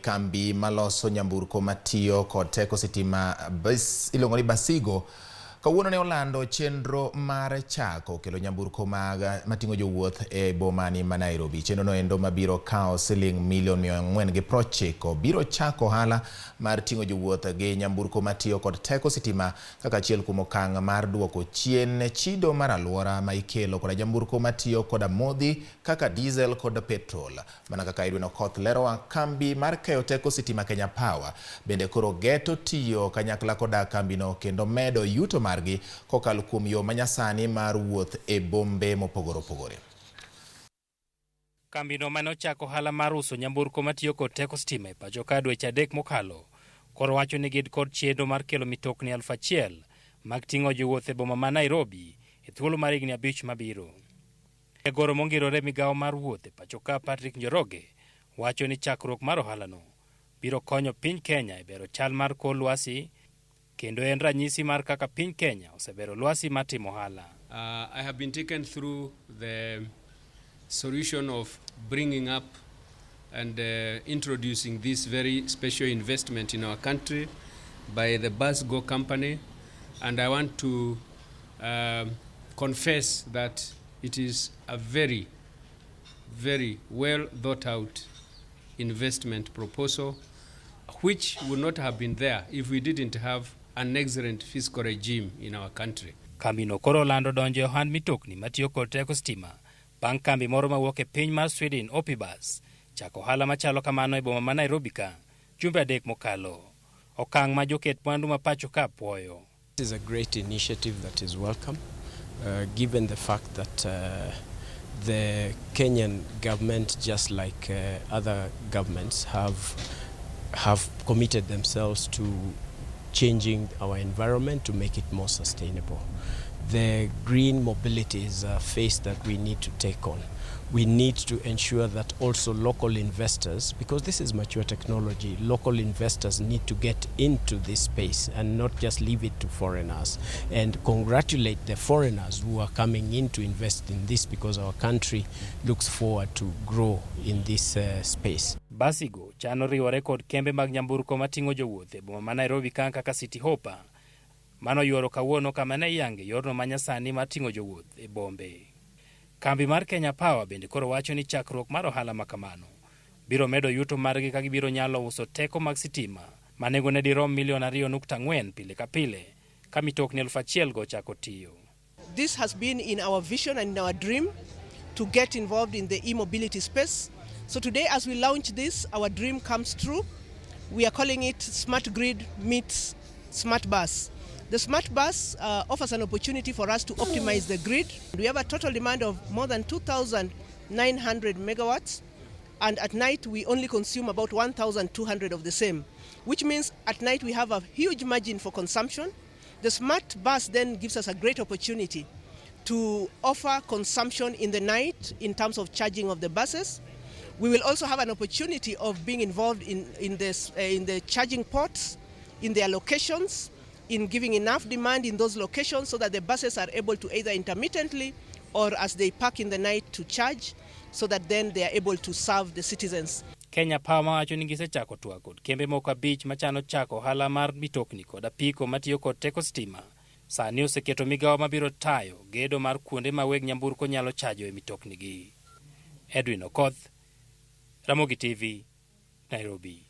Kambi maloso nyamburko matiyo kod teko sitima iluongo ni Basigo kawuono ne olando chenro mar chako kelo nyamburko mag mating'o jowuoth e bomani ma Nairobi. Chenro no endo mabiro kawo siling milion 490 biro chako ohala mar ting'o jowuoth gi nyamburko matiyo kod teko sitima kaka achiel kuom okang' mar duoko chien chido mar aluora ma ikelo koda nyamburko matiyo koda modhi kaka diesel kod petrol. Mana kaka Edwin Okoth lerowa, kambi mar keyo teko sitima Kenya Power bende koro geto tiyo kanyakla koda kambino kendo medo yuto margi kokalo kuom yo manyasani mar wuoth e bombe mopogore opogore. Kambino mane ochako ohala mar uso nyamburko matiyo kod teko stima e pacho ka dweche 3 mokalo, koro wacho ni gin kod chenro mar kelo mitokni 1000 mag ting'o jowuoth e boma ma Nairobi e thuolo mar higni 5 mabiro. Jagoro mongirore migawo mar wuoth e pacho ka Patrick Njoroge wacho ni chakruok mar ohalano biro konyo piny Kenya e bero chal mar kor lwasi kendo en ranyisi mar kaka piny Kenya osebero lwasi mar timo ohala. I have been taken through the solution of bringing up and introducing this very special investment in our country by the BusGo company, and I want to confess that it is a very, very well thought out investment proposal, which would not have been there if we didn't have an excellent fiscal regime in our country. Kambino koro olando donjo e ohand mitokni matiyo kod teko stima bang' kambi moro mawuok e piny mar Sweden Opibus chako ohala machalo kamano e boma ma Nairobi ka jumbe 3 mokalo. Okang' ma joket mwandu ma pacho ka puoyo. This is a great initiative that is welcome, given the fact that the Kenyan government, just like other governments, have committed themselves to changing our environment to make it more sustainable. The green mobility is a phase that we need to take on. We need to ensure that also local investors, because this is mature technology, local investors need to get into this space and not just leave it to foreigners, and congratulate the foreigners who are coming in to invest in this, because our country looks forward to grow in this space. Basigo chano riwore kod kembe mag nyamburko mating'o jowuoth e boma ma Nairobi ka kaka City Hopper mano yuoro kawuono kama ne iyange yorno manyasani mar ting'o jowuoth e bombe. Kambi mar Kenya Power bende koro wacho ni chakruok mar ohala ma kamano biro medo yuto margi ka gibiro nyalo uso teko mag sitima ma nengone dirom milion 2.4 pile ka pile ka mitokni 1000 go ochako tiyo. This has been in our vision and in our dream to get involved in the e-mobility space. So today, as we launch this, our dream comes true. We are calling it Smart Grid meets Smart Bus. The Smart Bus offers an opportunity for us to optimize the grid. We have a total demand of more than 2,900 megawatts, and at night we only consume about 1,200 of the same, which means at night we have a huge margin for consumption. The Smart Bus then gives us a great opportunity to offer consumption in the night in terms of charging of the buses. We will also have an opportunity of being involved in the charging ports, in their locations, in giving enough demand in those locations so that the buses are able to either intermittently or as they park in the night to charge, so that then they are able to serve the citizens. Kenya Power mawacho ni gisechako twak kod kembe moko 5 machano chako ohala mar mitokni kod apiko matiyo kod teko stima. Sani oseketo migawo mabiro tayo gedo mar kuonde ma weg nyamburko nyalo chajo e mitoknigi. Edwin Okoth, Ramogi TV, Nairobi.